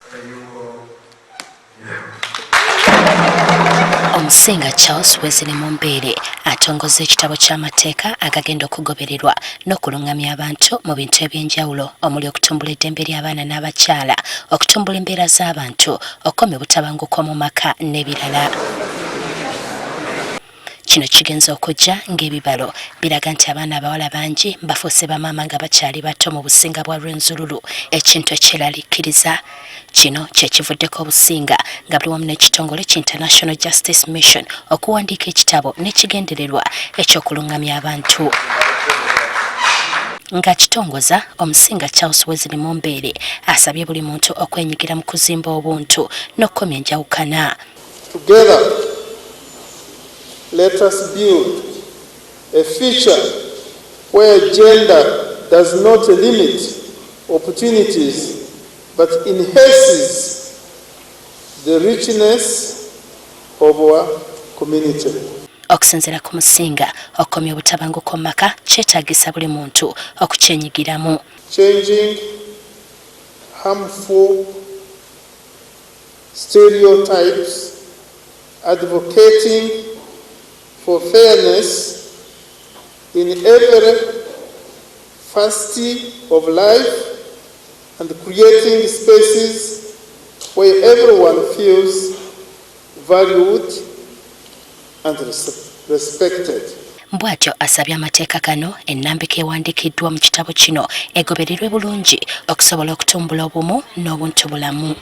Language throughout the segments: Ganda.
Yuko. Omusinga Charles Wesley Mumbeere atongoza ekitabo ky'amateeka agagenda okugobererwa n'okulungamya abantu mu bintu eby'enjawulo omuli okutumbula eddembe ly'abaana n'abakyala, okutumbula embeera z'abantu, okukomya obutabanguko mu maka n'ebirala. Kino kigenze okujja ng'ebibalo biraga nti abaana abawala bangi bafuuse bamaama nga bakyali bato mu businga bwa Rwenzururu, ekintu ekyeraliikiriza. Kino kye kivuddeko obusinga nga buli wamu n'ekitongole ki International Justice Mission okuwandiika ekitabo n'ekigendererwa eky'okulungamya abantu. Ng'akitongoza, Omusinga Charles Wesley Mumbeere asabye buli muntu okwenyigira mu kuzimba obuntu n'okukomya enjawukana. Together, let us build a future where gender does not limit opportunities but enhances the richness of our community. Okusinziira ku Musinga, okukomya obutabanguko mu maka kyetaagisa buli muntu okukyenyigiramu. Changing harmful stereotypes, advocating for fairness in every facet of life and creating spaces where everyone feels valued and respected. Bw'atyo asabye amateeka gano ennambika ewandiikiddwa mu kitabo kino egobererwe bulungi okusobola okutumbula obumu n'obuntu bulamu.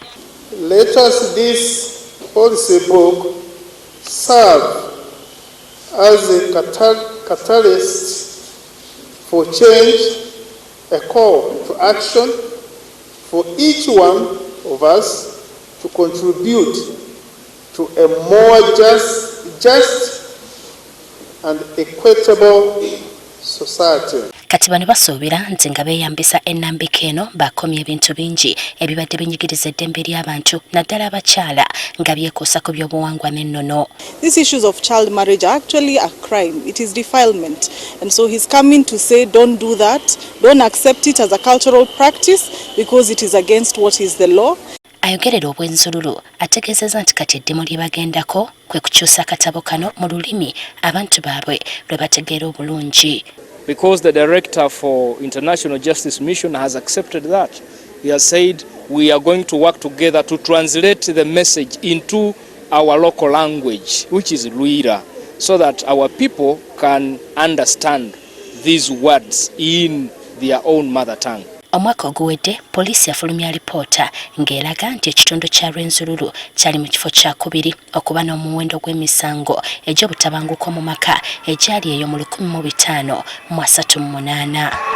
Let us this policy book serve as a catalyst for change, a call to action for each one of us to contribute to a more just and equitable society. Kati bano basuubira nti nga beeyambisa ennambika eno bakomya ebintu bingi ebibadde binyigiriza eddembe ly'abantu naddala abakyala nga byekuusa ku by'obuwangwa n'ennono. These issues of child marriage are actually a crime. It is defilement. And so he's coming to say don't do that, don't accept it as a cultural practice because it is against what is the law. Ayogerera Obwenzululu ategeezezza nti kati eddimu lye bagendako kwe kukyusa akatabo kano mu lulimi abantu baabwe lwe bategeera obulungi. Because the director for International Justice Mission has accepted that. He has said we are going to work together to translate the message into our local language, which is Lwira, so that our people can understand these words in their own mother tongue. Omwaka oguwedde poliisi yafulumya alipoota ng'eraga nti ekitundu kya Rwenzururu kyali mu kifo kyakubiri okuba n'omuwendo gw'emisango egy'obutabanguko mu maka egyali eyo mu 1538.